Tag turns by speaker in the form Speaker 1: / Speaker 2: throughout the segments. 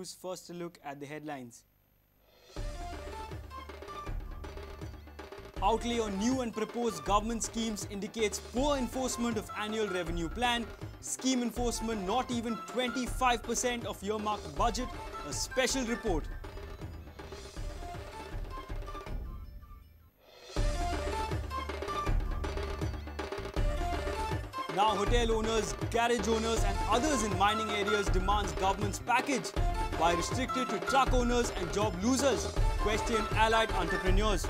Speaker 1: news. First, a look at the headlines. Outlay on new and proposed government schemes indicates poor enforcement of annual revenue plan. Scheme enforcement not even 25% of earmarked budget. A special report. Now hotel owners, garage owners and others in mining areas demands government's package. Why restricted to truck owners and job losers? Question allied entrepreneurs.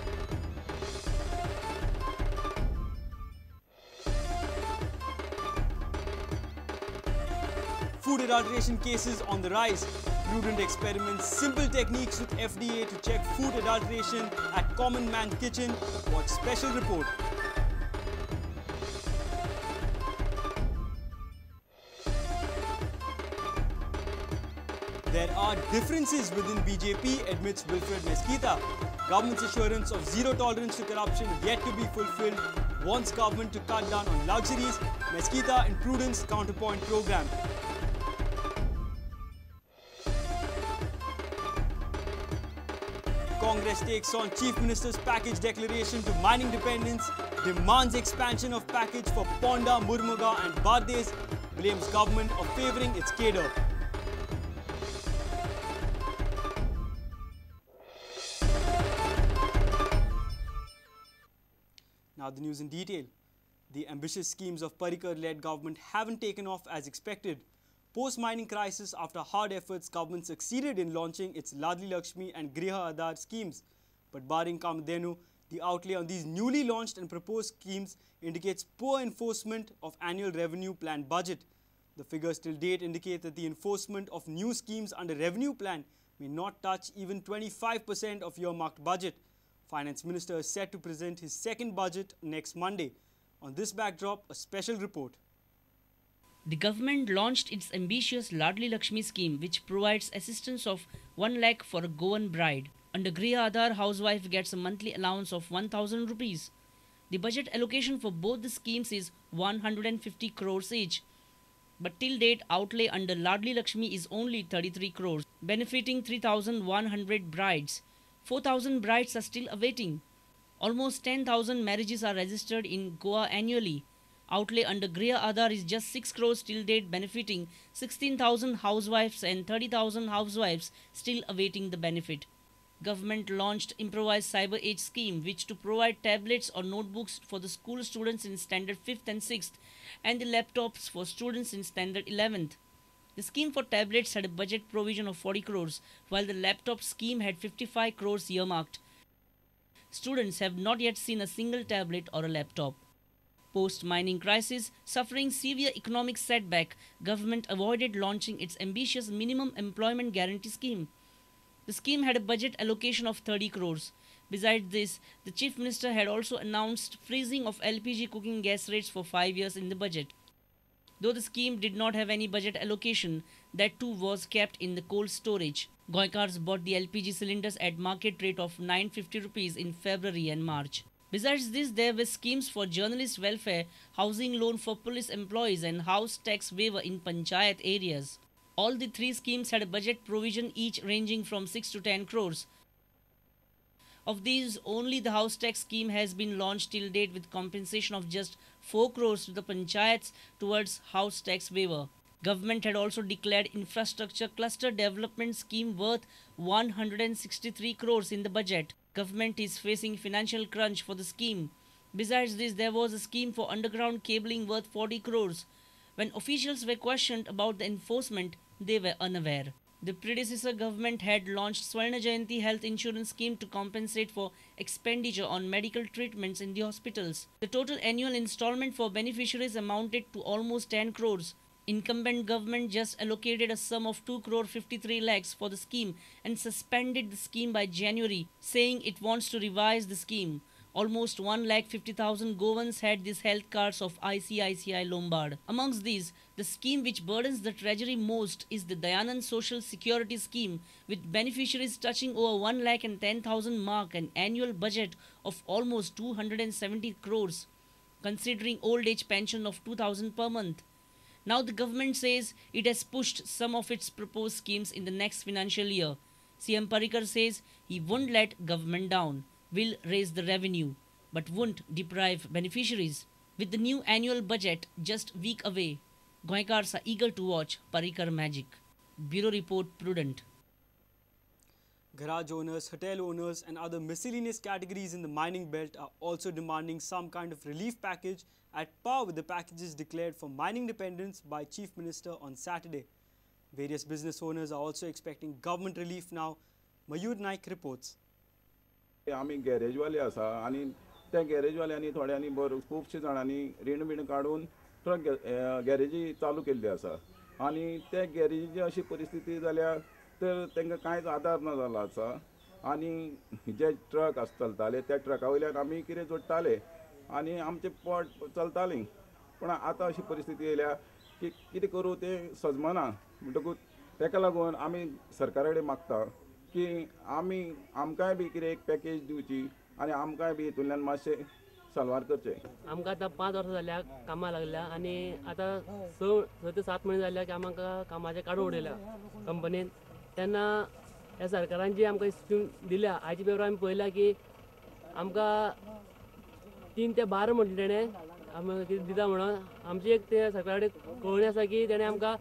Speaker 1: Food adulteration cases on the rise. Prudent experiments, simple techniques with FDA to check food adulteration at Common Man Kitchen. Watch special report. There are differences within BJP, admits Wilfred Mesquita. Government's assurance of zero tolerance to corruption yet to be fulfilled. Wants government to cut down on luxuries. Mesquita in Prudence Counterpoint program. Congress takes on Chief Minister's package declaration to mining dependence, demands expansion of package for Ponda, Murmuga and Bardez, blames government of favouring its cadre. Now the news in detail. The ambitious schemes of Parrikar-led government haven't taken off as expected. Post-mining crisis, after hard efforts, government succeeded in launching its Ladli Lakshmi and Griha Aadhar schemes. But barring Kamadhenu, the outlay on these newly launched and proposed schemes indicates poor enforcement of annual revenue plan budget. The figures till date indicate that the enforcement of new schemes under revenue plan may not touch even 25% of earmarked budget. Finance Minister is set to present his second budget next Monday. On this backdrop, a special report.
Speaker 2: The government launched its ambitious Ladli Lakshmi scheme, which provides assistance of 1 lakh for a Goan bride. Under Griha Aadhar, housewife gets a monthly allowance of 1,000 rupees. The budget allocation for both the schemes is 150 crores each. But till date, outlay under Ladli Lakshmi is only 33 crores, benefiting 3,100 brides. 4,000 brides are still awaiting. Almost 10,000 marriages are registered in Goa annually. Outlay under Griha Aadhar is just 6 crores till date, benefiting 16,000 housewives and 30,000 housewives still awaiting the benefit. Government launched improvised Cyber Age scheme, which to provide tablets or notebooks for the school students in standard 5th and 6th and the laptops for students in standard 11th. The scheme for tablets had a budget provision of 40 crores, while the laptop scheme had 55 crores earmarked. Students have not yet seen a single tablet or a laptop. Post-mining crisis, suffering severe economic setback, government avoided launching its ambitious minimum employment guarantee scheme. The scheme had a budget allocation of 30 crores. Besides this, the Chief Minister had also announced freezing of LPG cooking gas rates for 5 years in the budget. Though the scheme did not have any budget allocation, that too was kept in the cold storage. Goikars bought the LPG cylinders at market rate of 950 rupees in February and March. Besides this, there were schemes for journalist welfare, housing loan for police employees and house tax waiver in panchayat areas. All the three schemes had a budget provision each ranging from 6 to 10 crores. Of these, only the house tax scheme has been launched till date with compensation of just 4 crores to the panchayats towards house tax waiver. Government had also declared infrastructure cluster development scheme worth 163 crores in the budget. Government is facing financial crunch for the scheme. Besides this, there was a scheme for underground cabling worth 40 crores. When officials were questioned about the enforcement, they were unaware. The predecessor government had launched Swarna Jayanti Health Insurance Scheme to compensate for expenditure on medical treatments in the hospitals. The total annual installment for beneficiaries amounted to almost 10 crores. Incumbent government just allocated a sum of 2 crore 53 lakhs for the scheme and suspended the scheme by January, saying it wants to revise the scheme. Almost 1,50,000 Goans had these health cards of ICICI Lombard. Amongst these, the scheme which burdens the treasury most is the Dayanand Social Security Scheme, with beneficiaries touching over 1,10,000 mark and annual budget of almost 270 crores, considering old age pension of 2,000 per month. Now the government says it has pushed some of its proposed schemes in the next financial year. CM Parrikar says he won't let government down, will raise the revenue, but won't deprive beneficiaries. With the new annual budget just a week away, Goenkars are eager to watch Parrikar magic. Bureau Report, Prudent.
Speaker 1: Garage owners, hotel owners and other miscellaneous categories in the mining belt are also demanding some kind of relief package at par with the packages declared for mining dependents by Chief Minister on Saturday. Various business owners are also expecting government relief now. Mayur Naik reports.
Speaker 3: आमी गॅरेजवाले आसा आनी त्या गॅरेजवाल्यांनी थोड्यांनी बरो खुबशे जाणांनी रीण बीण काडून truck गॅरेजी चालू केल्ली आसा आनी त्या गॅरेजीची अशी परिस्थिती जाल्या तर तांकां कांयच आदार ना जालो आसा आनी जे ट्रक चलताले त्या ट्रका वयल्यान आमी कितें जोडटाले आनी आमचें पोट चलतालें, पूण आतां अशी परिस्थिती येयल्या की कितें करूं तें सजमना. म्हणटकूच ताका लागून आमी सरकारा कडेन मागता की आमी आमकांय बी कितें एक पॅकेज दिवची आनी आमकांय बी हितूंतल्यान मातशें साल्वार करचें.
Speaker 4: आमकां आतां 5 वर्सां जाल्या कामां लागल्या आनी आतां 6 ते 7 म्हयने जाल्या की आमकां कामाचें काडून उडयल्या कंपनीन. तेन्ना ह्या सरकारान जी आमकां स्कीम दिल्या आयच्या पेपरार आमी पळयल्या की आमकां 3 ते 12 म्हटलें तेणें आमी कितें दिता म्हणून. आमची एक ते सरकारा कडेन कळोवणी आसा की तेणें आमकां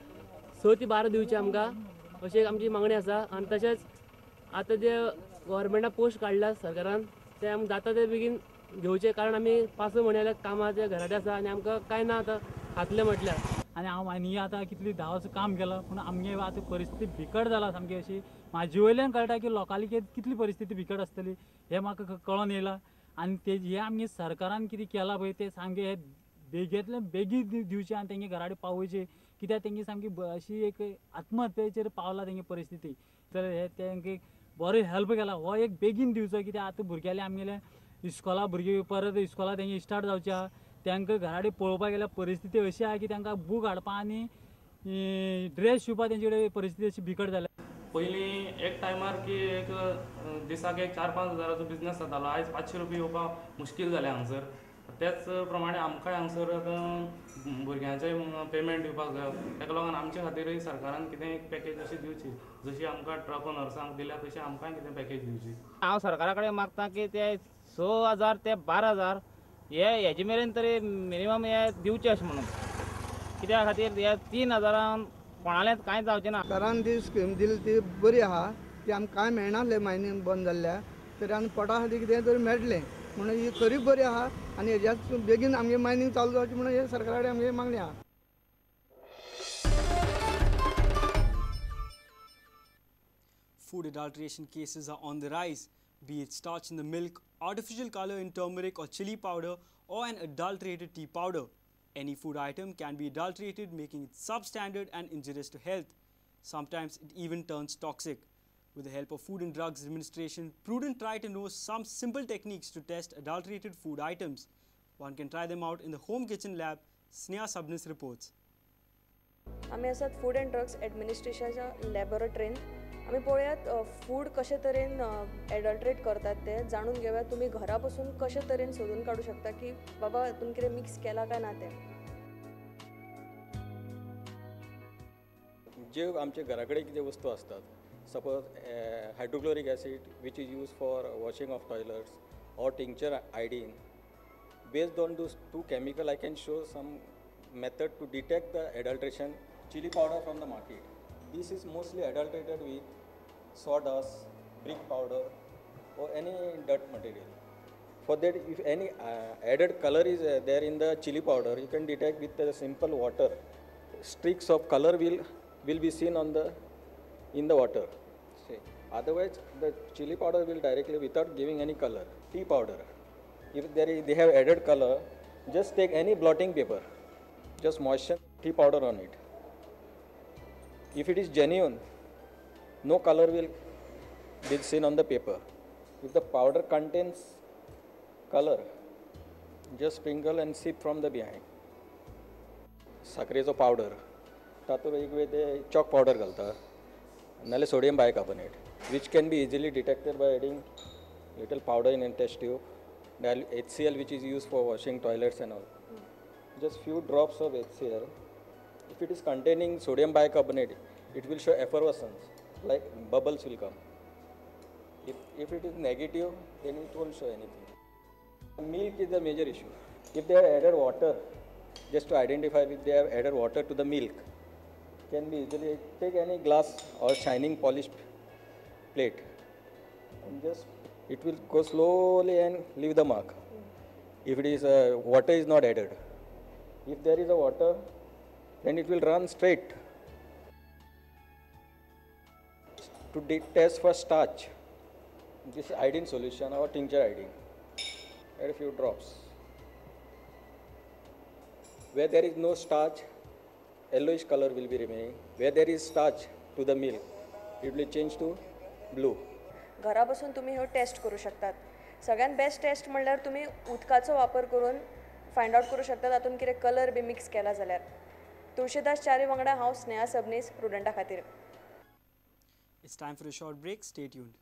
Speaker 4: 6 ते 12 दिवचें आमकां, अशी एक आमची मागणी आसा. आनी तशेंच आतां जे गव्हर्मेंटान पोस्ट काडला सरकारान ते आमकां जाता ते बेगीन घेवचे, कारण आमी 5-6 म्हयने जाल्यार कामाचे घराटे आसा आनी आमकां कांय ना आतां खातलें म्हटल्यार.
Speaker 5: आनी हांव आनी आतां कितली 10 वर्सां काम केलां, पूण आमगे आतां परिस्थिती बिकट जाला सामकी. अशी म्हाजे वयल्यान कळटा की लोकांली कितली परिस्थिती बिकट आसतली हें म्हाका कळोन येयलां. आनी ते हे आमगे सरकारान कितें केलां पळय तें सामकें हे बेगींतले बेगीन दिवचें आनी तेंगे घरा कडेन पावोवचें, कित्याक तेंगे सामकी अशी एक आत्महत्येचेर पावला तेंगे परिस्थिती. तर हे तेंगे बरो हेल्प केला हो एक बेगीन दिवचो, कित्याक आतां भुरग्यांले आमगेले इस्कोला भुरगीं परत इस्कोला तेंगे स्टार्ट जावचें आहा, तांकां घरा कडेन पळोवपाक गेल्यार परिस्थिती अशी आहा की तांकां बूक हाडपा आनी ड्रेस शिंवपा तेंचे कडेन परिस्थिती अशी बिकट जाल्या.
Speaker 6: पयलीं एक टायमार की एक दिसाक एक 4-5 हजाराचो बिजनेस जातालो, आयज 500 रुपया येवपाक मुश्कील जालें हांगसर. तेच प्रमाणे आमकांय हांगसर आतां भुरग्यांचें पेमेंट दिवपाक जाय, ताका लागून आमचे खातीरूय सरकारान कितें एक पॅकेज अशी दिवची, जशी आमकां ट्रक ओनर्सांक दिल्या तशी आमकांय कितें पॅकेज दिवची.
Speaker 7: हांव सरकारा कडेन मागता की ते 6,000 ते 12,000 हे हेजे मेरेन तरी मिनिमम हे दिवचे अशें म्हणून, कित्या खातीर हे 3,000 कोणालेंच कांय जावचें ना.
Speaker 8: सरकारान जी स्कीम दिली ती बरी आहा, ती आमकां कांय मेळनासलें मायनींग बंद जाल्ल्या, तरी आमी पोटा खातीर कितें तरी मेळटलें म्हणून ही खरी बरी आहा आनी हेज्या बेगीन आमगे मायनींग चालू जावची म्हणून हे सरकारा कडेन आमगे मागणी आहा.
Speaker 1: Food adulteration cases are on the rise, be it starch in the milk, artificial color in turmeric or chili powder, or an adulterated tea powder. Any food item can be adulterated, making it substandard and injurious to health. Sometimes it even turns toxic. With the help of Food and Drugs Administration, Prudent try to know some simple techniques to test adulterated food items. One can try them out in the home kitchen lab. Sneha Sabnis reports.
Speaker 9: आमी आसात food and drugs ॲडमिनिस्ट्रेशनाच्या लॅबोरेटरीन. आमी पळोवयात food कशे तरेन adulterate करतात ते जाणून घेवया. तुमी घरा बसून कशे तरेन सोदून काडूं शकता की बाबा हातून कितें मिक्स केलां काय ना तें.
Speaker 10: जे आमच्या घरा कडेन कितें वस्तू आसतात, suppose hydrochloric acid which is use for washing of toilets or tincture iodine, based on those two chemical I can show some method to detect the adulteration. Chili powder from the market, this is mostly adulterated with sawdust, brick powder or any dirt material. For that, if any added color is there in the chili powder, you can detect with the simple water. Streaks of color will be seen on the in the water. See, otherwise the chili powder will directly without giving any color. Tea powder, if there is, they have added color, just take any blotting paper, just moisten tea powder on it. If it is genuine, no color will be seen on the paper. If the powder contains color, just sprinkle and sip from the behind. साखरेचो powder, तातूंत एक वेळ ते chalk powder घालता, नाल्यार sodium bicarbonate, which can be easily detected by adding little powder in a test tube, HCl which is used for washing toilets and all. Just few drops of HCl If it is containing sodium bicarbonate, it will show effervescence, like bubbles will come. If it is negative, then it won't show anything. Milk is the major issue. If they have added water, just to identify if they have added water to the milk, can be easily take any glass or shining polished plate and just it will go slowly and leave the mark. If it is water is not added. If there is a water, then it will run straight. To test for starch, this iodine solution or tincture iodine, add a few drops. Where there is no starch, yellowish color will be remaining. Where there is starch to the milk, it will change to blue.
Speaker 9: घरा बसून तुम्ही ह्यो taste करू शकतात. सगळ्यात best taste म्हणल्यार तुम्ही उदकाचो वापर करून फायंड आउट करू शकतात तातूंत कितें कलर बी मिक्स केला जाल्यार. तुळशीदास च्यारी वांगडा हांव स्नेहा सबनीस, प्रुडंटा खातीर.
Speaker 1: It's time for a short break. Stay tuned.